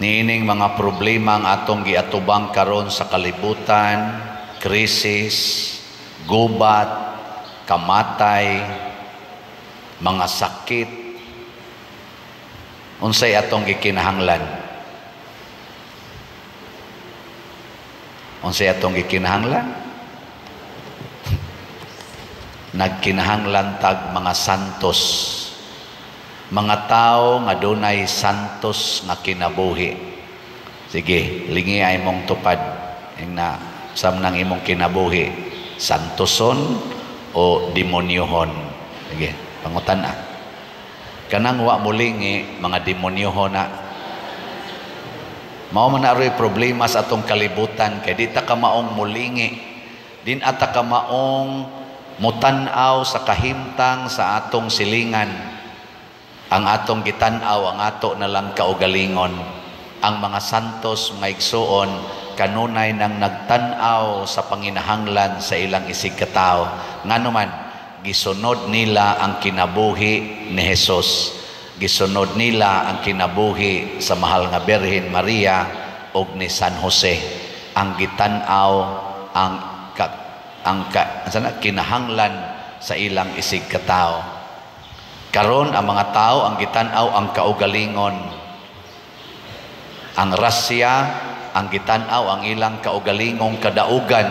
Niining mga problema ang atong giatubang karon sa kalibutan, krisis, gubat, kamatay, mga sakit, unsay atong gikinahanglan? Unsay atong gikinahanglan? Nagkinahanglan tag mga santos, mga tao nga dunay santos nga kinabuhi. Sige, lingi ay mong tupad ing na samnang imong kinabuhi, santoson o demonyohon. Sige, pangutan na. Kanang wa mulingi, mga demonyohon na. Mao man na aroy problema sa atong kalibutan kay di ta ka maong mulingi, din ata ka maong mutan-aw sa kahimtang sa atong silingan. Ang atong gitan-aw ang ato na lang kaugalingon. Ang mga santos, mga igsuon, kanunay nang nagtan-aw sa panginahanglan sa ilang isig katawo. Ngano man, gisunod nila ang kinabuhi ni Jesus. Gisunod nila ang kinabuhi sa mahal nga Birhen Maria ug ni San Jose. Ang gitan-aw ang ka, ang ka, sana, kinahanglan sa ilang isig katawo. Karon ang mga tao ang gitan-aw ang kaugalingon. Ang Russia ang gitan-aw ang ilang kaugalingong kadaugan,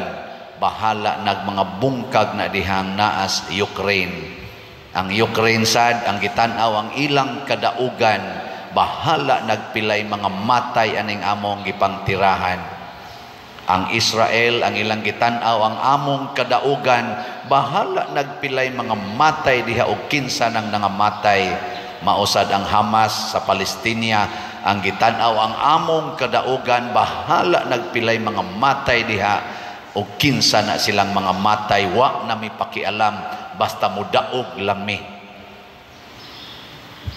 bahala nag mga bungkag na dihang naas Ukraine. Ang Ukraine sad ang gitan-aw ang ilang kadaugan, bahala nagpilay mga matay aning among gipangtirahan. Ang Israel ang ilang gitan-aw ang among kadaugan, bahala nagpilay mga matay diha og kinsa nang nangamatay. Mausad ang Hamas sa Palestina ang gitan-aw ang among kadaugan, bahala nagpilay mga matay diha og kinsa na silang mga matay, wa na mi pakialam, basta mudaog lang mi.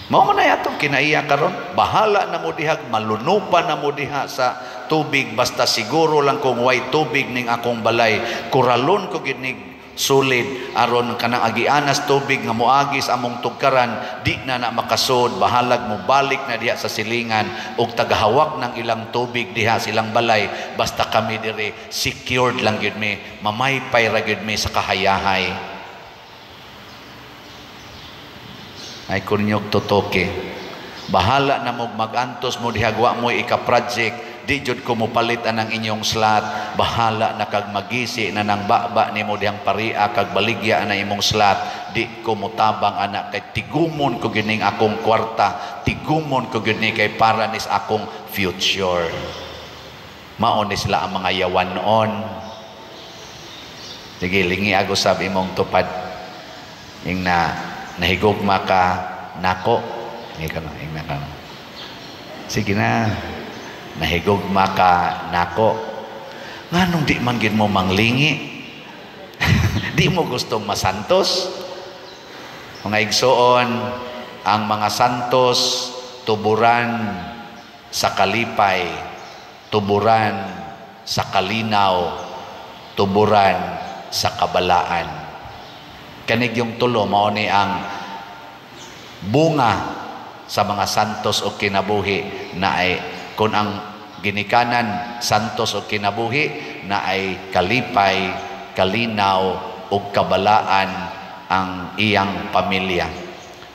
Mao man ay atong kinaiya karon, bahala na mo dihag, malunupan na mo diha sa tubig, basta siguro lang kung way tubig ning akong balay, kuralon ko gid nig sulid aron kanang agianas tubig nga moagi sa among tugkaran, di na na makasud, bahalag mo balik na diha sa silingan og tagahawak ng ilang tubig diha silang balay, basta kami diri secured lang gyud mi, mamaypay ra gyud mi sa kahayahay. Ay kunyog totoke, bahala na mo magantos mo diha, wa mo ika-project, di jud ko mopalit anang inyong slot, bahala na kag magisi na nang baba nimo dihang paria kag baligya na imong slot, di ko motabang anak kay tigumon ko gining akong kwarta, tigumon ko gini kay para nis akong future. Mao ni sila ang mga yawan noon. Sige, lingi ako sab imong tupad ing na nahigugma ka nako. Ing ka na, ing na ka. Sige na, nahigugma ka nako. Nganong di man gid mo manglingi? Di mo gustong masantos? Mga igsoon, ang mga santos tuburan sa kalipay, tuburan sa kalinaw, tuburan sa kabalaan. Kanig yung tulo, mao ni ang bunga sa mga santos o kinabuhi na ay kung ang ginikanan santos o kinabuhi na ay kalipay, kalinaw o kabalaan ang iyang pamilya.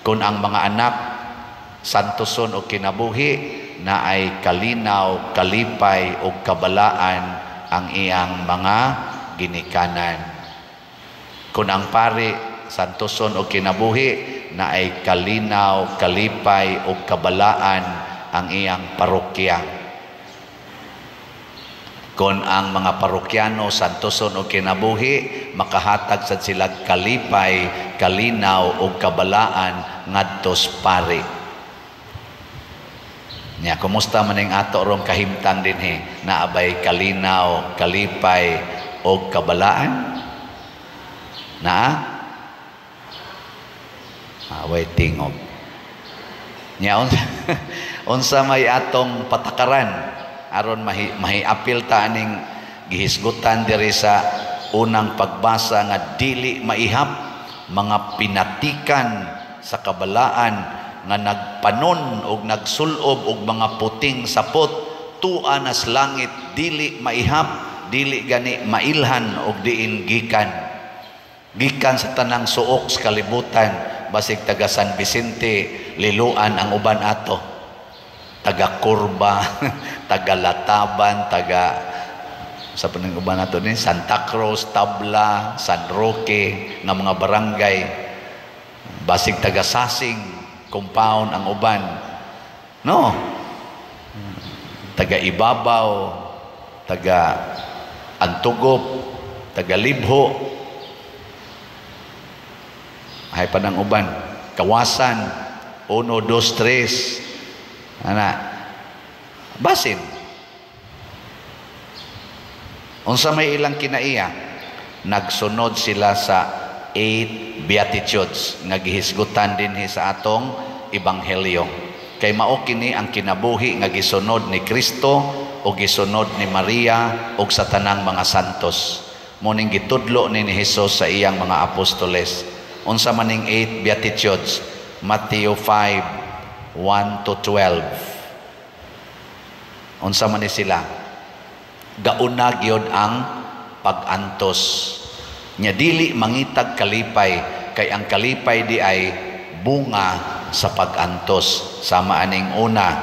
Kung ang mga anak santoson o kinabuhi na ay kalinaw, kalipay o kabalaan ang iyang mga ginikanan. Kung ang pari santoson o kinabuhi na ay kalinaw, kalipay o kabalaan ang iyang parokya. Kung ang mga parokyano santoson o kinabuhi, makahatag sad sila kalipay, kalinaw o kabalaan ngadtos pari. Nya, kumusta man ning ato rong kahimtang dinhi? Naabay kalinaw, kalipay o kabalaan? Naa? Away tingog. Nya, unsa may atong patakaran aron mahiapil ta aning gihisgutan diri sa unang pagbasa nga dili maihap mga pinatikan sa kabalaan nga nagpanon og nagsulob og mga puting sapot, tua nas langit, dili maihap, dili gani mailhan og diin gikan. Gikan sa tanang suok sa kalibutan, basig taga San Vicente, Liloan ang uban ato. Taga Kurba, taga Lataban, taga sa panang uban ato ni Santa Cruz, Tabla, San Roque, nga mga barangay. Basig taga Sasing, compound ang uban. No? Taga Ibabaw, taga Antugop, taga Libho, hay pa ng uban. Kawasan, 1, 2, 3. Ana. Basin. Unsa may ilang kinaiya? Nagsunod sila sa eight Beatitudes nga gihisgutan dinhi sa atong ebanghelyo. Kay mao kini ang kinabuhi nga gisunod ni Kristo o gisunod ni Maria ug sa tanang mga santos. Muning gitudlo ni Hesus sa iyang mga apostoles. Unsa maning eight Beatitudes? Matthew 5, 1 to 12. Unsa man ni sila? Gauna gyud ang pag-antos. Nya dili mangitag kalipay, kay ang kalipay di ay bunga sa pag-antos. Sama aning una,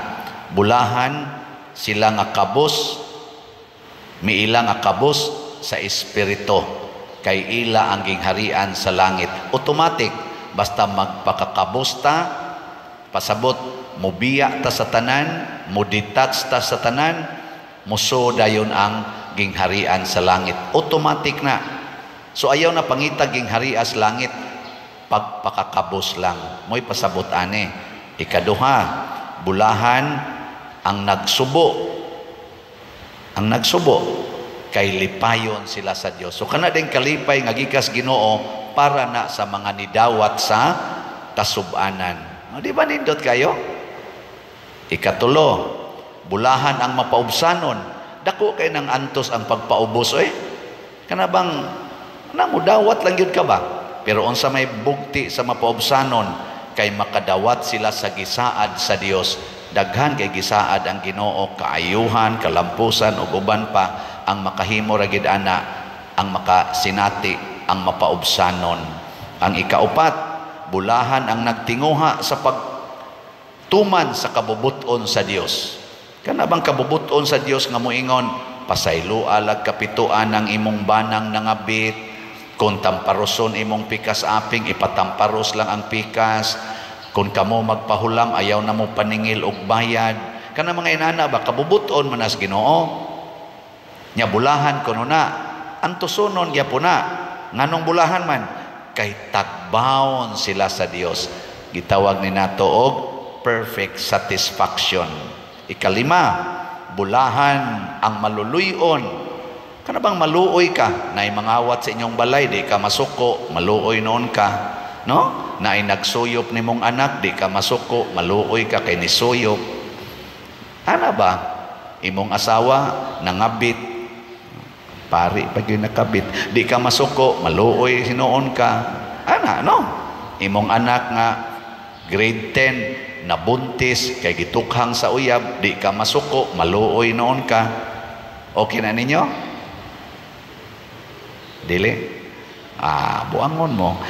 bulahan sila nga kabos, miila nga kabos sa espiritu, kay ila ang gingharian sa langit. Automatic, basta magpakakabos ta, pasabot, mubiya ta sa tanan, mudetach ta sa tanan, muso dayon ang gingharian sa langit. Automatic na. So ayaw na pangita gingharian sa langit, pagpakakabos lang. Mo'y pasabot ani. Ikaduha, bulahan ang nagsubo. Ang nagsubo, kay lipayon sila sa Dios. So kana din kalipay nga gikas Ginoo para na sa mga nidawat sa kasubanan. O, di ba nindot kayo? Ikatulo, bulahan ang mapaubsanon. Dako kay nang antos ang pagpaubos oy. Kana bang na mudawat lang gyud ka ba? Pero unsa may bugti sa mapaubsanon, kay makadawat sila sa gisaad sa Dios. Daghan kay gisaad ang Ginoo, kaayuhan, kalampusan ug uban pa. Ang makahimo ra gid ana, ang makasinati, ang mapaubsanon. Ang ikaupat, bulahan ang nagtinguha sa pagtuman sa kabubuton sa Dios. Kana bang kabubuton sa Dios nga moingon, pasayloa lag kapituan ang imong banang nangabit, kung tamparoson imong pikas aping, ipatamparos lang ang pikas. Kung kamo magpahulam, ayaw na mo paningil og bayad. Kana mga inana ba, kabubuton manas Ginoo. Nya bulahan kuno na, antusonon gyapon na. Nganong bulahan man? Kay tagbawon sila sa Dios. Gitawag ni nato og perfect satisfaction. Ikalima, bulahan ang maluluyon. Kana bang maluoy ka, naay mangawat sa inyong balay, di ka masuko, maluoy noon ka, no? Naay nagsuyop nimong anak, di ka masuko, maluoy ka kay nisuyop. Ana ba? Imong asawa nangabit, pari pag yun nakabit, di ka masuko, maluoy hinuon ka. Ana, no? Imong anak nga grade 10 nabuntis kay gitukhang sa uyab, di ka masuko, maluoy noon ka. Okay na ninyo? Dili? Ah, buangon mo.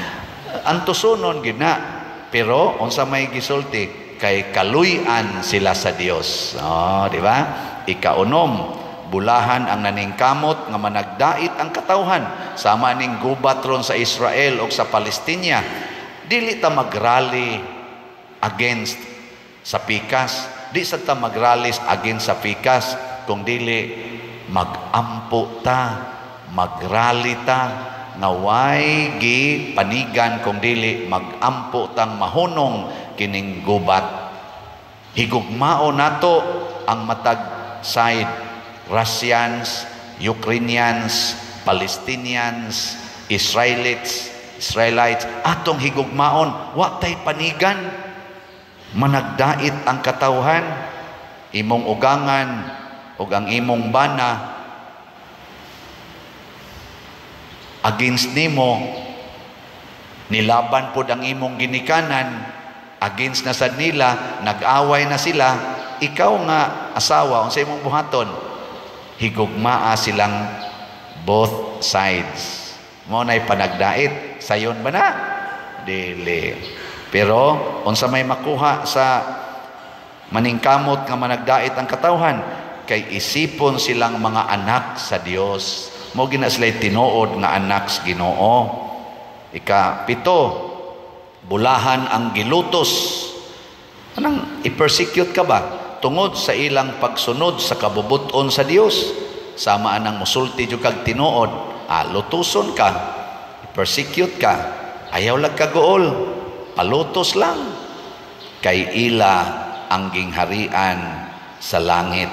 Antusonon gid na. Pero unsa may gisulti, kay kaluy-an sila sa Dios. Oh, di ba? Ikaunom, bulahan ang naningkamot nga managdait ang katawhan, sama ning gubat ron sa Israel o sa Palestina. Dili ta magrally against sa pikas, di sa ta magrally against sa pikas, kung dili magampo ta, magrally ta nga way gi panigan, kung dili magampo tang mahunong kining gubat. Higugmao nato ang matag side, Russians, Ukrainians, Palestinians, Israelites, atong higugmaon, wa tay panigan. Managdait ang katawhan, imong ugangan ug ang imong bana against nimo, nilaban pod ang imong ginikanan, Against na sad nila, nag-away na sila, ikaw nga asawa, unsa imong buhaton? Higugmaa silang both sides. Mao nay panagdait. Sayon ba na? Dili. Pero unsa may makuha sa maningkamot nga managdait ang katawhan? Kay isipon silang mga anak sa Dios. Mao gina sila tinuod nga anak sa Ginoo. Ika-7, bulahan ang gilutos. Anang i-persecute ka ba? Tungod sa ilang pagsunod sa kabubuton sa Dios. Sama anang musulti jud kag tinuod, lutuson ka, i-persecute ka, ayaw lang kaguol, palutos lang. Kay ila ang gingharian sa langit.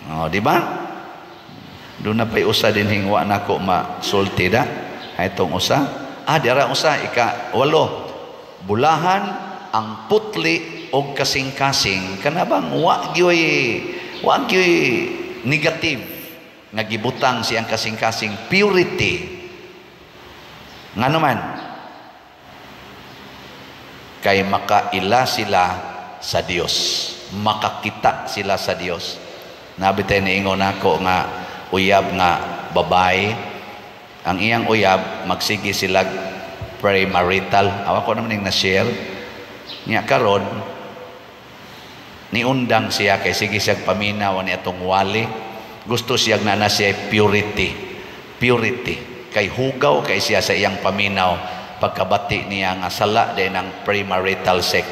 O, di ba? Doon na pa'y usa din hingwa nako masulti da. Itong usa. Dira usa, ika-8. Bulahan ang putli og kasing-kasing. Kanabang wa gyoy negative nga gibutang siyang kasing-kasing, purity. Ngano man? Kay makaila sila sa Dios. Makakita sila sa Dios. Nabi tayo niingon nako nga uyab nga babae, ang iyang uyab magsige sila premarital. Awa ko naman yung na-share niya. Karon niundang siya kay sige siya paminaw ni atong wali. Gusto siya na na siya purity, purity, kay hugaw kay siya sa iyang paminaw pagkabati niya nga sala din ang premarital sex.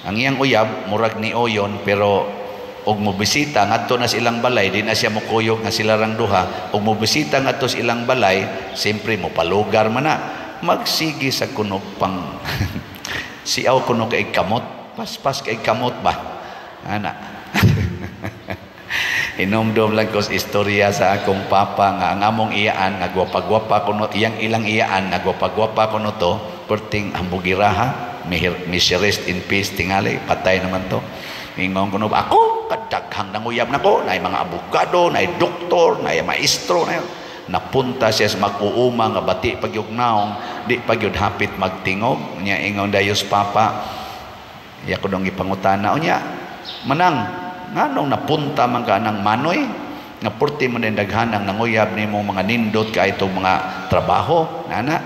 Ang iyang uyab murag ni oyon, pero og mobisita ngadto na sa ilang balay, di na siya mokuyog nga sila rang duha. Og mobisita ngadto sa ilang balay, siyempre mo palugar man na, magsige sa kunog pang siaw kuno kay kamot, paspas kay kamot ba ana. Hinumdum lang ko sa istorya sa akong papa nga ang among iyaan nga gwapa-gwapa kuno, iyang ilang iyaan nga gwapa-gwapa kuno to, perting hambugiraha. May she rest in peace, tingali patay naman to. Ingon kuno, "Ako kadaghang nanguyab nako, nay mga abogado, nay doktor, nay maestro, nay." Napunta siya sa mag-uuma nga bati pagyug naong, di pagyud hapit magtingog nya. Ingon dayos papa, iya ko dong gipangutana, "Unya manang, nganong napunta man ka ng manoy nga purti man din daghan ang nanguyab nimo, mga nindot kay itong mga trabaho nana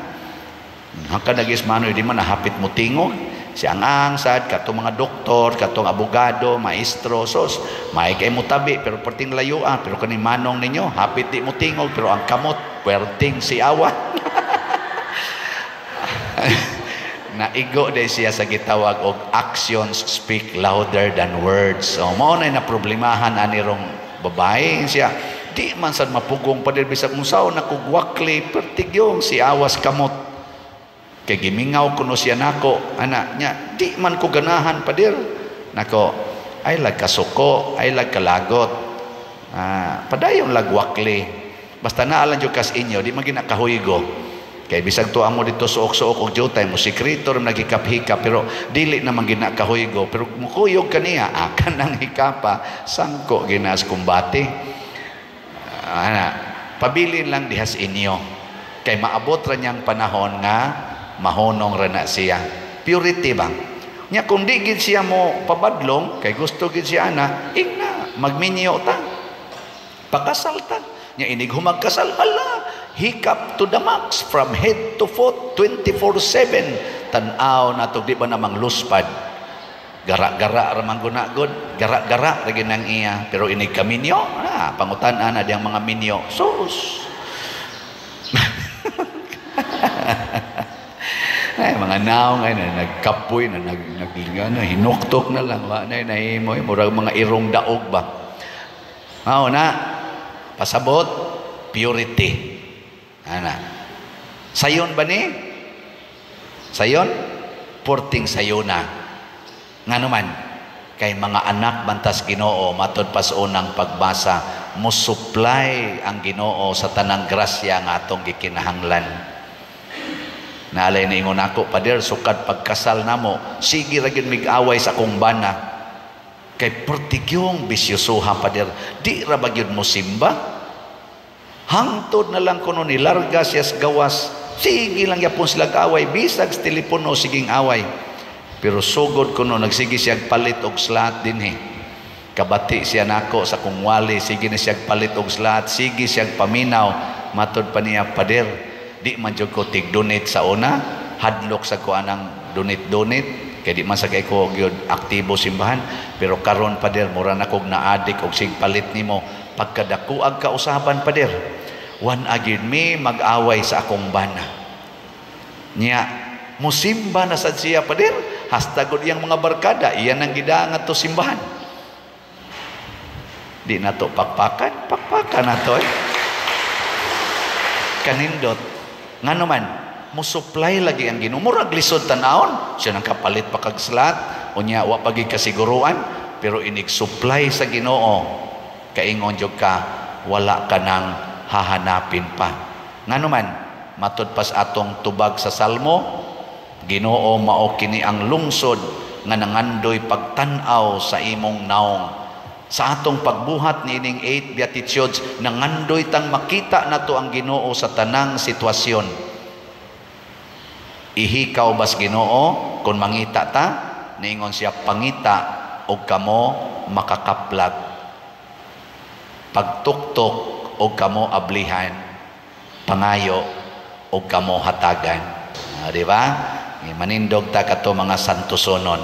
hangka nagis manoy, di man nahapit mo tingog?" Si ang sad katong mga doktor, katong abogado, maestro, sos may kay mo tabi pero perting layo, pero kani manong ninyo hapit di mo tingog, pero ang kamot perting siawa. Naigo day siya sa gitawag og actions speak louder than words. So mao na naproblemahan ani rong babae siya. "Di man sad mapugong pa bisag unsaon na kog wakli, pertigyong si awas kamot. Kay gimingaw kuno siya nako ana nya, di man ko ganahan, pader." Nako, ay lag kasuko, ay lag kalagot. Padayon lag wakli. Basta naa lang jud kas inyo, di man ginakahuygo. Kay bisag tuwa mo dito suok-suok og jutay mo, sekreto ra nagikap-hikap, pero dili naman ginakahuygo. Pero mukuyog kaniya, akan ang hikapa, sangko ginas kumbate. Ana, pabilin lang dihas inyo. Kay maabot ra niyang panahon nga mahonong ra na siya. Purity ba? Nya kung di gid siya mo pabadlong, kay gusto gid siya ana, ingna, magminyo ta. Pakasal ta. Nya inig humagkasal, hala, hikap to the max from head to foot 24/7. Tan-aw nato, di ba namang luspad? Gara-gara ra man guna god, gara-gara ra nang iya, pero inig kaminyo, pangutan-an na diyang mga minyo. Sus. Ay, mga naong ay na nagkapoy na nag, nag ano, hinuktok na lang wa na nahimo, murag mga irong daog ba. Mao na pasabot, purity. Ana. Sayon ba ni? Sayon? Porting sayona. Ngano man? Kay mga anak bantas Ginoo, matod pa sa unang pagbasa, mo supply ang Ginoo sa tanang grasya nga atong gikinahanglan. Naalay na ingon ako, "Pader, sukad pagkasal namo, sige ra gyud mig-away sa akong bana. Kay pertigyong bisyosuha, pader, di ra ba gyud mo simba? Hangtod na lang kuno nilarga siya sa gawas, sige lang yapon sila away, bisag sa telepono siging away." Pero sugod kuno nagsige siya palit og slot dinhi. Kabati siya nako sa kong wali, sige na siya palit og slot, sige siya paminaw. Matod pa niya, "Pader, di man jud ko tig-donate sa una, hadlok sa ko anang donate-donate, kay di man sa kay ko gyud aktibo simbahan, pero karon, pader, mura na kog naadik og sig palit nimo pagkadakuag kausaban, pader. Wan agid mi mag-away sa akong bana." Nya musimba na sad siya, pader, hasta gud iyang mga barkada iyan ang gidaan ngadto simbahan. Di nato pakpakan, pakpakan nato eh. Kanindot. Ngano man, mo supply lagi ang Ginoo. Murag lisod tan-awon, siya nang kapalit pa kag slot, unya wa pa kasiguruan, pero inig supply sa Ginoo, kaingon jud ka, wala ka nang hahanapin pa. Ngano man, matud pas atong tubag sa Salmo, "Ginoo, mao kini ang lungsod nga nangandoy pagtan-aw sa imong naong." Sa atong pagbuhat niining eight Beatitudes, nangandoy tang makita nato ang Ginoo sa tanang sitwasyon. Ihikaw bas Ginoo kung mangita ta, niingon siya, "Pangita og kamo makakaplag. Pagtuktok og kamo ablihan, pangayo og kamo hatagan." Ah, di ba? Manindog ta kato mga santosonon.